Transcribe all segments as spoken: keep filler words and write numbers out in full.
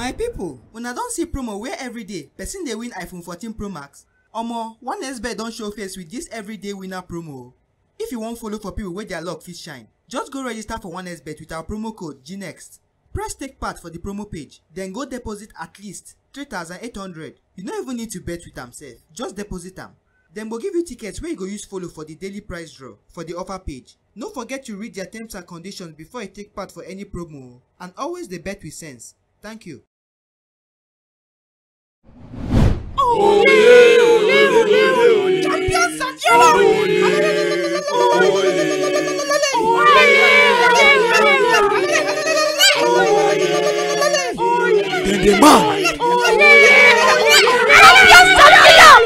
My people, una don see promo where every day person dey win iPhone fourteen Pro Max? Omo, one X bet don show face with this everyday winner promo. If you wan follow for people wey their luck fit shine, just go register for one X bet with our promo code G next. Press take part for the promo page, then go deposit at least three thousand eight hundred. You no even need to bet with am sef, just deposit am. Dem go give you tickets wey you go use follow for the daily prize draw for the offer page. No forget to read their terms and conditions before you take part for any promo o, and always dey bet with sense. Thank you. Champions of Europe! Dem dey mad. Champions of Europe!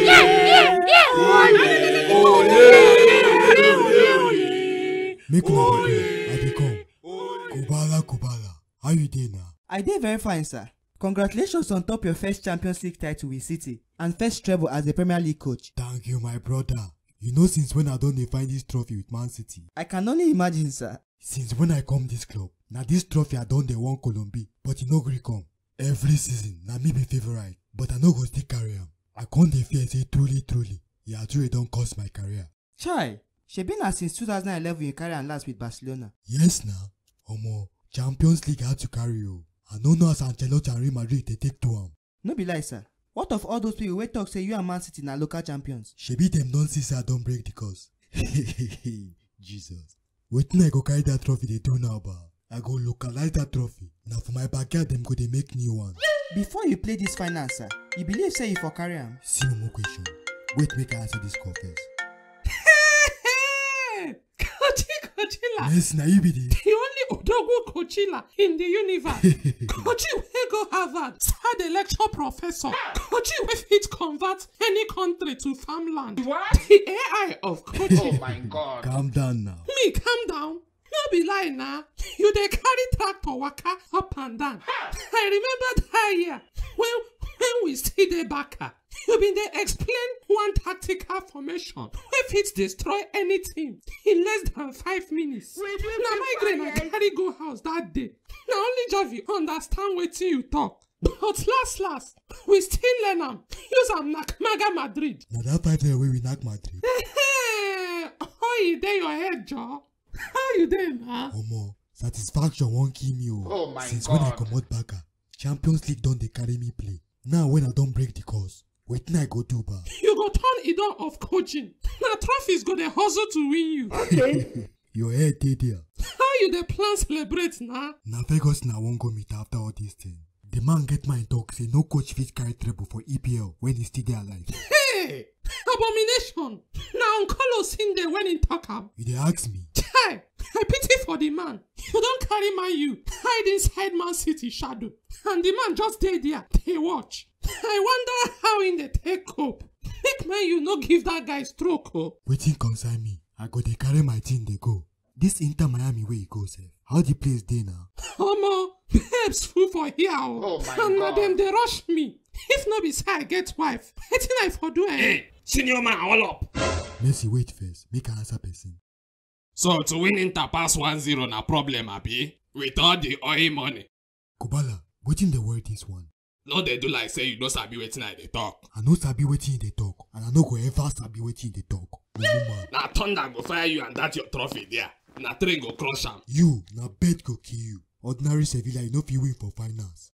Yeah, yeah, yeah! Make una dey go. I dey come. Kubala, Kubala. How you dey now? I dey very fine, sir. Congratulations on top your first Champions League title with City and first treble as a Premier League coach. Thank you, my brother. You know, since when I don dey find this trophy with Man City? I can only imagine, sir. Since when I come this club, na this trophy I don dey wan Colombia, but e no gree come. Every season, na me be favourite, but I no go still carry am. I come dey fear say truly, truly, Yaya Toure don curse my career. Chai, shebi na since two thousand eleven you carry am last with Barcelona? Yes na. Omo, Champions League hard to carry o. I no know as Ancelotti and Real Madrid dey take do am. No be lie, sir. What of all those people wey talk say you and Man City na local champions? Shebi dem don see say I don break the curse. Jesus. Wetin I go carry that trophy dey do now, ba? I go localize that trophy. Na for my backyard dem go dey make new one. Before you play this final, sir, you believe say you for carry am? See mumu question. Wait, make I answer this call first. Kochi Kochila. Yes, na you be the The only Odogwu Kochila in the universe. Kochi wey go Harvard, start the lecture professor. Kochi wey fit convert any country to farmland. What? The A I of Kochi. Oh my God. Calm down now. Me, calm down. No be lie na. You dey carry tractor waka up and down. I remember that year when, when we still dey Baka. You bin dey explain one tactical formation wey fit destroy anything in less than five minutes. Na migraine I carry go house that day. Na only Javi understand wetin you talk. But last last, we still learn am. Use am knack Maga Madrid. Na that five zero wey we knack Madrid. Oh, e dey your head, Joe. How you dey na? Omo, satisfaction wan kill me o. Oh my God. Since when I comot Baka, Champions League don dey carry me play. Now when I don break the curse, wetin I go do, ba? You go turn Idon of coaching. Na trophies go dey hustle to win you. Okay. Your head dey there. How you dey plan celebrate na? Na Ferguson I wan go meet after all this thing. The man get mind talk say no coach fit carry treble for E P L when he still dey alive. Hey! Abomination! Na Uncle Osinde when he talk am. You dey ask me? Chai! I pity for the man. You don carry Man U hide inside Man City shadow, and the man just dey there dey watch. I wonder how he dey take cope. Make Man U no give that guy stroke o. Wetin concern me? I go dey carry my team dey go. This Inter Miami wey you go sef, how the place dey now? Omo, babes full for here o. Oh my God. And na dem dey rush me. If no be say I get wife, wetin I for do, eh? Hey, senior man, all up. Mercy, wait first, make I answer person. So to win Inter pass one zero na problem, abi? With all the oil money. Kubala, wetin dey worry this one? No dey do like say you no sabi wetin I dey talk. I no sabi wetin you dey talk, and I no go ever sabi wetin you dey talk. Mumu man. Na thunder go fire you and that your trophy there. Na train go crush am. You, na bet go kill you. Ordinary Sevilla, you no fit win for finals.